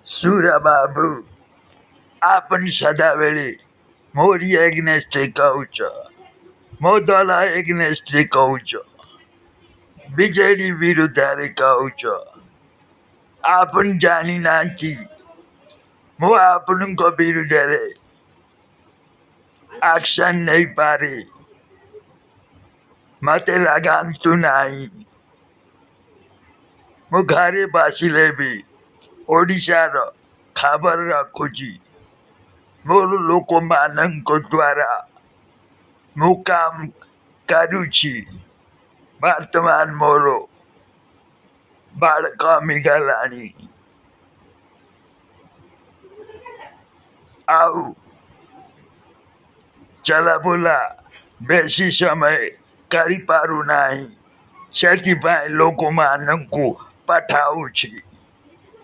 ସୁର ବାବୁ, ଆପଣ ସଦାବେଳେ ମୋରି ଏଗନେଷ୍ଟରେ କହୁଛ, ମୋ ଦଳ ଏଗନେଷ୍ଟରେ କହୁଛ, ବିଜେଡି ବିରୁଦ୍ଧରେ କହୁଛ। ଆପଣ ଜାଣିନାହାନ୍ତି, ମୁଁ ଆପଣଙ୍କ ବିରୁଦ୍ଧରେ ଆକ୍ସନ ନେଇପାରେ। ମତେ ଲଗାନ୍ତୁ ନାହିଁ। ମୁଁ ଘରେ ବସିଲେ ବି ଓଡ଼ିଶାର ଖବର ରଖୁଛି। ମୋର ଲୋକମାନଙ୍କ ଦ୍ୱାରା ମୁଁ କାମ କରୁଛି। ବର୍ତ୍ତମାନ ମୋର ବାଳ କମିଗଲାଣି, ଆଉ ଚଲାବୁଲା ବେଶୀ ସମୟ କରିପାରୁନାହିଁ, ସେଥିପାଇଁ ଲୋକମାନଙ୍କୁ ପଠାଉଛି।